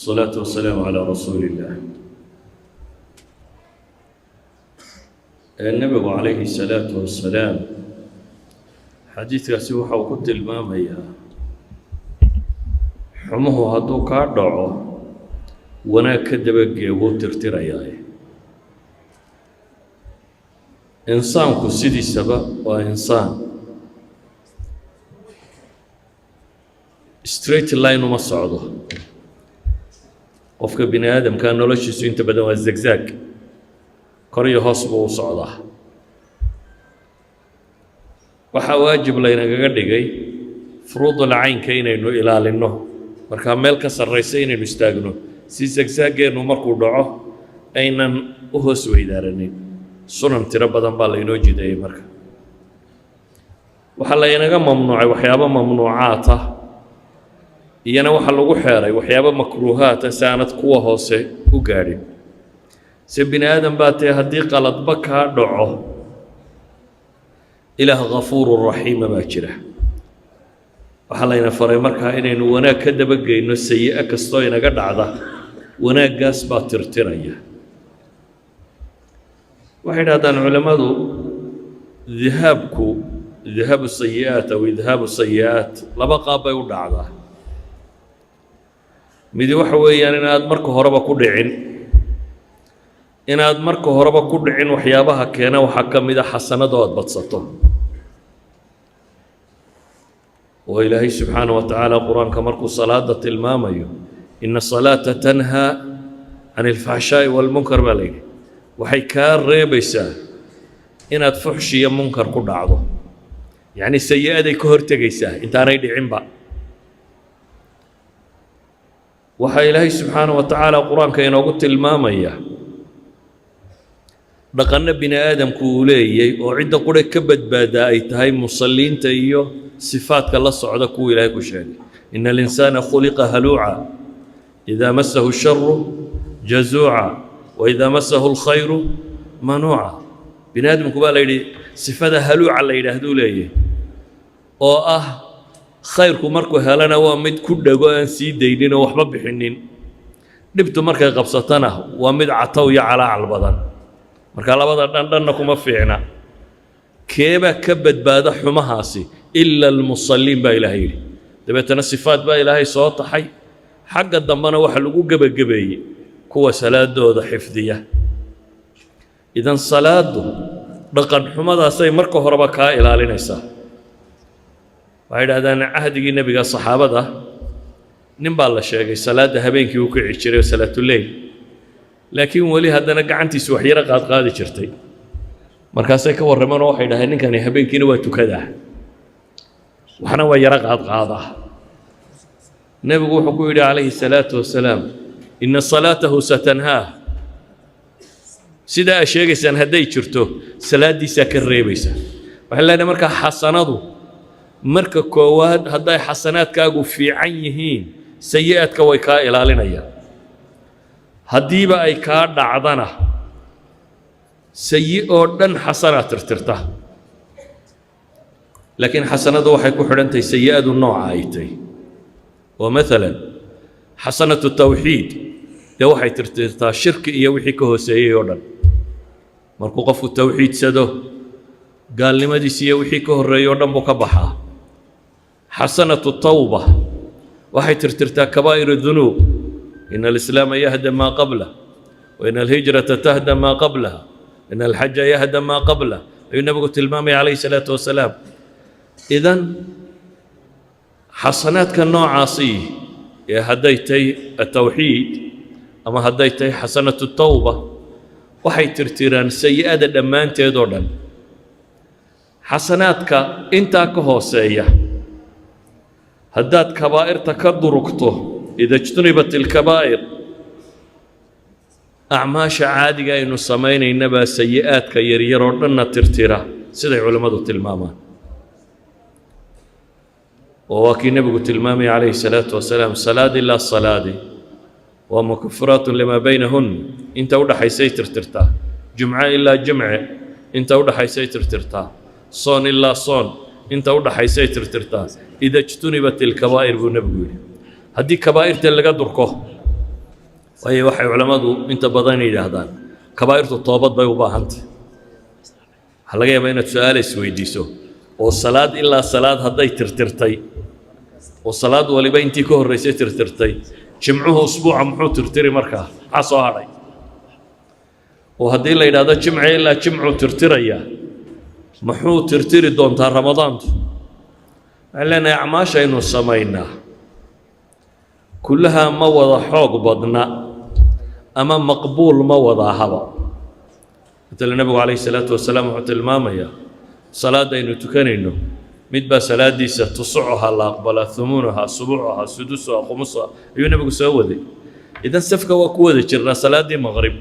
والصلاة والسلام على رسول الله. Nebigu calayhi الsalaatu wasalaam xadiidkaasi waxa uu ku tilmaamayaa xumuhu hadduu kaa dhaco, wanaag ka dabagee, wuu tirtirayaa. Insaanku sidiisaba waa insaan straight line uma socdo. Qofka bini aadamka noloshiisu inta badan waa zigzag, kor iyo hoos buu u socdaa. Waxaa waajib laynagaga dhigay furuudul caynka inaynu ilaalinno, markaa meel ka sarraysa inaynu istaagno si zigzaggeennu markuu dhaco aynan u hoos weydaaranin. Sunan tiro badan baa laynoo jideeyey. Marka waxaa laynaga mamnuucay waxyaabo mamnuucaata, iyana waxaa lagu xeeray waxyaabo makruuhaata si aanad kuwa hoose u gaadhin. Se bini aadam baa tee, haddii qaladba kaa dhaco, Ilaah ghafuuru raxiima baa jira. Waxaa layna faray markaa inaynu wanaag ka dabageyno sayi-o kastoo inaga dhacda. Wanaaggaas baa tirtiraya. Waxay idhahdaan culammadu, dahaabku, dahaabu sayi'aat aw idhaabu sayi'aat, laba qaab bay u dhacdaa. Midi waxa weeyaan inaad marka horeba ku dhicin. Inaad marka horeba ku dhicin waxyaabaha keena waxaa ka mid a xasanado aad badsato, oo Ilaahay subxaanaه wa tacaala Qur-aanka markuu salaada tilmaamayo, "Ina salaata tanhaa can alfaxshaa'i walmunkar" baa la yidhi. Waxay kaa reebaysaa inaad fuxshi iyo munkar ku dhacdo, yacni sayi-aday ka hortegaysaa intaanay dhicinba. Waxaa Ilaahay subxaanaه wa tacaala Qur-aanka inoogu tilmaamaya dhaqanno bini aadamku uu leeyay oo cidda qure ka badbaadaa ay tahay musalliinta iyo sifaadka la socda kuwa Ilaahay ku sheegay: "Ina alinsaana khuliqa haluuca, idaa masahu sharu jazuuca wa idaa masahu alkhayru manuuca." Bini aadamku baa la yidhi sifada haluuca la yidhaahduu leeyahy, oo ah khayrku markuu helana waa mid ku dhego aan sii daynin oo waxba bixinin, dhibtu markay qabsatana waa mid catow iyo calaacal badan. Marka labada dhan dhanna kuma fiicna. Keebaa ka badbaada xumahaasi? "Ila almusalliin" baa Ilaahay yidhi. Dabeetana sifaad baa Ilaahay soo taxay, xagga dambena waxa lagu gebagabeeyey kuwa salaadooda xifdiya. Idan salaadu dhaqan xumadaasay marka horeba kaa ilaalinaysaa. Waxay idhahdaan, cahdigii Nebiga saxaabada nin baa la sheegay salaadda habeenkii u kici jiray salaatuleyl, laakiin weli haddana gacantiisu waxyaro qaadqaadi jirtay. Markaasay ka warrameen oo waxay dhaheen, ninkani habeenkiina waa tukadaa, waxna waa yaro qaadqaadaa. Nebigu wuxuu ku yidhi calayhi salaatu wasalaam, "Ina salaatahu satanhaah." Sidaa aad sheegaysaan hadday jirto, salaaddiisaa ka reebaysa. Waxay leenahay markaa, xasanadu marka koowaad hadday xasanaadkaagu fiican yihiin, sayi-aadka way kaa ilaalinayaan. Haddiiba ay kaa dhacdana, sayi oo dhan xasanaa tirtirta, laakiin xasanadu waxay ku xidhan tahay sayi-adu nooca ay tahy. Oo maalan xasanatu tawxiid dee waxay tirtirtaa shirki iyo wixii ka hooseeyey oo dhan. Markuu qofku tawxiidsado, gaalnimadiisi iyo wixii ka horreeyey o dhan buu ka baxaa. Xasanatu tawba waxay tirtirtaa kabaa'ir dunuub. "Ina alislaama yahda maa qablah, wa ina alhijrata tahda maa qablaha, ina alxaja yahda maa qablah" ayuu Nebigu tilmaamaya calayhi salaatu wasalaam. Idan xasanaadka noocaasi ee hadday tahay atawxiid ama hadday tahay xasanatu tawba, waxay tirtiraan sayi-ada dhammaanteed oo dhan. Xasanaadka intaa ka hooseeya, haddaad kabaa'irta ka durugto, ida ijtunibat ilkabaa'ir, acmaasha caadiga aynu samaynaynabaa sayi-aadka yaryar oo dhanna tirtira, siday culammadu tilmaamaan. Oo waa kii Nebigu tilmaamaya calayhi salaatu wasalaam, salaad ilaa salaadi waa mukafiraatun limaa baynahun, inta u dhaxaysay tirtirtaa; jumco ilaa jumce inta u dhaxaysay tirtirtaa; soon ilaa soon inta u dhaxaysay tirtirtaa. "Ida ijtunibat ilkabaa'ir" buu Nebigu yidhi, haddii kabaa'irta laga durko. Waayo, waxay culammadu inta badan yidhaahdaan kabaa'irtu toobad bay u baahantay. Waxaa laga yaabaa inaad su-aal isweydiiso oo salaad ilaa salaad hadday tirtirtay, oo salaad waliba intii ka horraysay tirtirtay, jimcuhu usbuuca muxuu tirtiri? Markaa maxaa soo hadhay? Oo haddii la yidhaahdo jimce ilaa jimcuu tirtiraya, muxuu tirtiri doontaa Ramadaantu? Waxaan leenahay, acmaashaynu samaynaa kullahaa ma wada xoog badna ama maqbuul ma wada ahaba. Matala, Nebigu calayhi salaatu wasalaam wuxuu tilmaamayaa salaadaynu tukanayno mid baa salaadiisa tusucuha la aqbalaa, humunuha, subucuha, sudusuha, khumusuha ayuu Nebigu soo waday. Idan safka waa ku wada jirnaa salaaddii maqrib,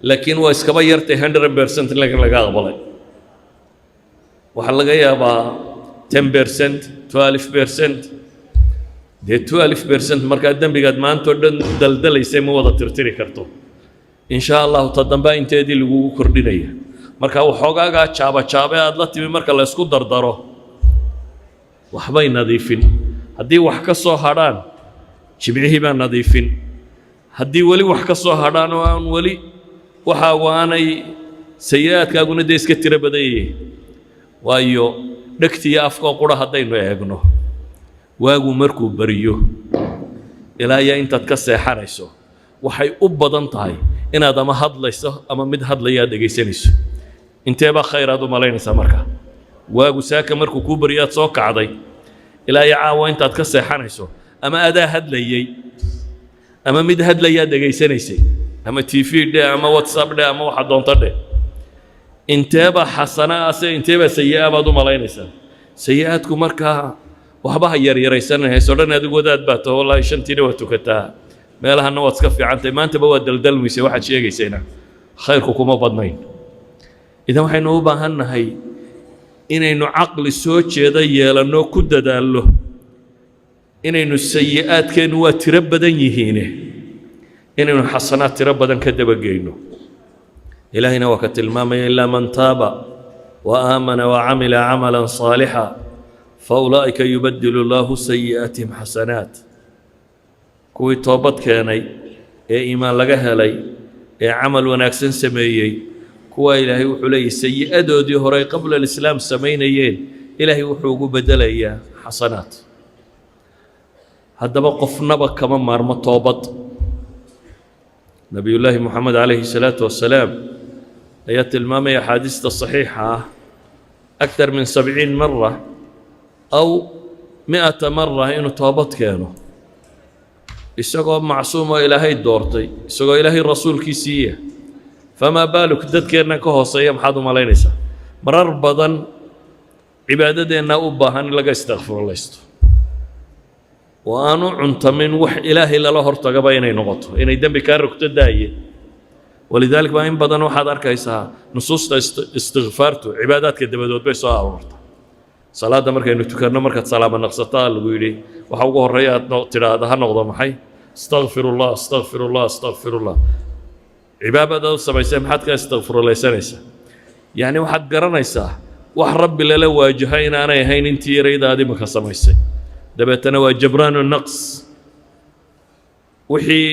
laakiin waa iskaba yartay 100% laga aqbalay. Waxaa laga yaabaa 10%, 12%. Dee 12% markaa dembigaad maanta oo dhan daldalaysay ma wada tirtiri karto. In shaa Allahu ta dambaa inteedii lagugu kordhinaya. Marka waxoogaagaa jaaba jaabe aad la timi marka la isku dardaro waxbay nadiifin. Haddii wax ka soo hadhaan, jimcihii baa nadiifin. Haddii weli wax ka soo hadhaan oo aan weli waxaagu aanay sayi-aadkaaguna dee iska tiro badan yihiin. Waayo, dhegtiyo afkoo qura haddaynu eegno, waagu markuu beriyo ilaa iyo intaad ka seexanayso, waxay u badan tahay inaad ama hadlayso ama mid hadlaya aad dhegaysanayso. Intee baa khayr aad u malaynaysaa? Marka waagu saaka markuu kuu baryo aad soo kacday ilaa iyo caawa intaad ka seexanayso, ama adaa hadlayey ama mid hadlayaad dhegaysanaysay, ama TV dheh ama WhatsApp dheh ama waxa doonto dheh, inteebaa xasana ah se inteebaa sayi-a baad u malaynaysaa? Sayi-aadku markaa waxba ha yaryaraysanayso dhan. Adigu wadaad baa taho, wallaahi shantiina waa tukataa, meelahana waad iska fiicantahay, maantaba waa daldalmaysa, waxaad sheegaysayna khayrku kuma badnayn. Idan waxaynu u baahan nahay inaynu caqli soo jeeda yeelanno, ku dadaallo inaynu sayi-aadkeennu waa tiro badan yihiine inaynu xasanaad tiro badan ka dabageyno. Ilaahayna waa ka tilmaamaya: إلا من تاب وآمن وعمل عملا صالحا فأولئك يبدل الله سيئاتهم حسنات. Kuwii toobad keenay ee iimaan laga helay ee camal wanaagsan sameeyey, kuwaa Ilaahay wuxuu leeyahy sayi-adoodii horey qabla alislaam samaynayeen Ilaahay wuxuu ugu beddelayaa xasanaad. Haddaba qofnaba kama maarmo toobad. Nebiyullaahi Moxamed calayhi salaatu wasalaam ayaa tilmaamaya axaadiista saxiixa ah أكثر من 70 مرة أو 100 مرة inuu toobad keeno, isagoo macsuumoo Ilaahay doortay, isagoo Ilaahay rasuulkiisiiya. فما بالك dadkeenna ka hooseeya? Maxaad u malaynaysaa? Marar badan cibaadadeenna u baahan in laga istakfurlaysto oo aanu cuntamin wax Ilaahay lala hortagaba inay noqoto inay dembi kaa rogto daaye. ولذلك baa in badan waxaad arkaysaa nusuusta istikfaartu cibaadaadka dabadood bay soo aroorta. Salaadda markaynu tukanno, markaad salaama naqsataa lagu yidhi waxa ugu horreeya aad tidhaahda ha noqdo maxay? Astaqfir Allah, astaqfir Allah, astaqfir Allah. Cibaadadaad u samaysay maxaad ka istakfirulaysanaysaa? Yacni waxaad garanaysaa wax Rabbi lala waajaho inaanay ahayn intii yarayda aad imika samaysay. Dabeetana waa جبران النقص, wixii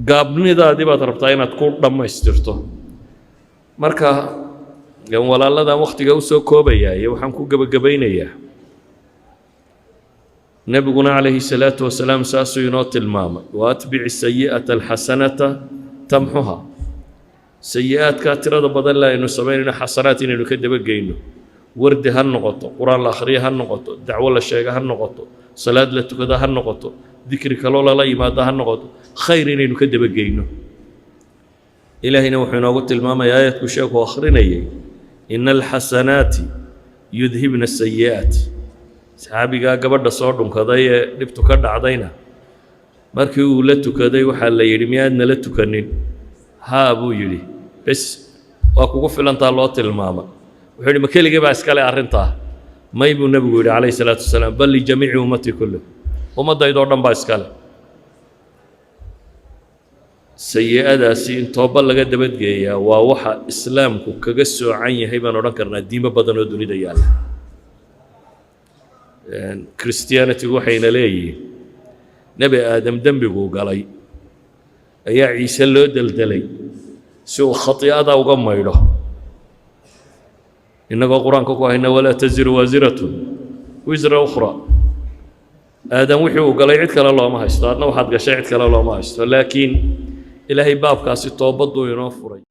gaabnidaadii baad rabtaa inaad ku dhammaystirto. Marka walaaladan wakhtiga usoo koobayaa iyo waxaan ku gebagabaynayaa, Nebiguna calayhi salaatu wasalaam saasuu inoo tilmaamay: وأتبع السيئة الحسنة تمحها. Sayi-aadkaa tirada badan le aynu samaynayno xasanaad inaynu ka dabageyno, wardi ha noqoto, qur-aan la akhriyo ha noqoto, dacwo la sheega ha noqoto, salaad la tukada ha noqoto, dikri kaloo lala yimaado ha noqoto, khayr inaynu ka dabageyno. Ilaahayna wuxuu inoogu tilmaamaya aayadku sheekhu akhrinayay: إن الحسنات يذهبن السيئات. Saxaabigaa gabadha soo dhunkaday ee dhibtu ka dhacdayna markii uu la tukaday waxaa la yidhi: "Miyaad nala tukanin?" "Haa," buu yidhi. "Bes, waa kugu filantaa," loo tilmaama. Wuxuu yidhi: "Ma keligii baa iskale arrintaa?" "May," buu Nebigu yidhi calayhi salaatu wasalaam, "بل لجميع أمتي كله." Ummaddaydoo dhan baa iskale sayi-adaasi. In tooba laga dabadgeeyaa waa waxa Islaamku kaga soocan yahay baan odhan karnaa diimo badan oo dunida yaalla. Christianity waxayna leeyihiin Nebi Aadam dembiguu galay ayaa Ciise loo deldelay si uu khati'ada uga maydho, innagoo Qur-aanka ku hayna ولا تزر وازرة وزر أخرى. Aadam wixii uu galay cid kale looma haysto, adna waxaad gashay cid kale looma haysto, laakiin Ilaahay baabkaasi toobaduu inoo furay.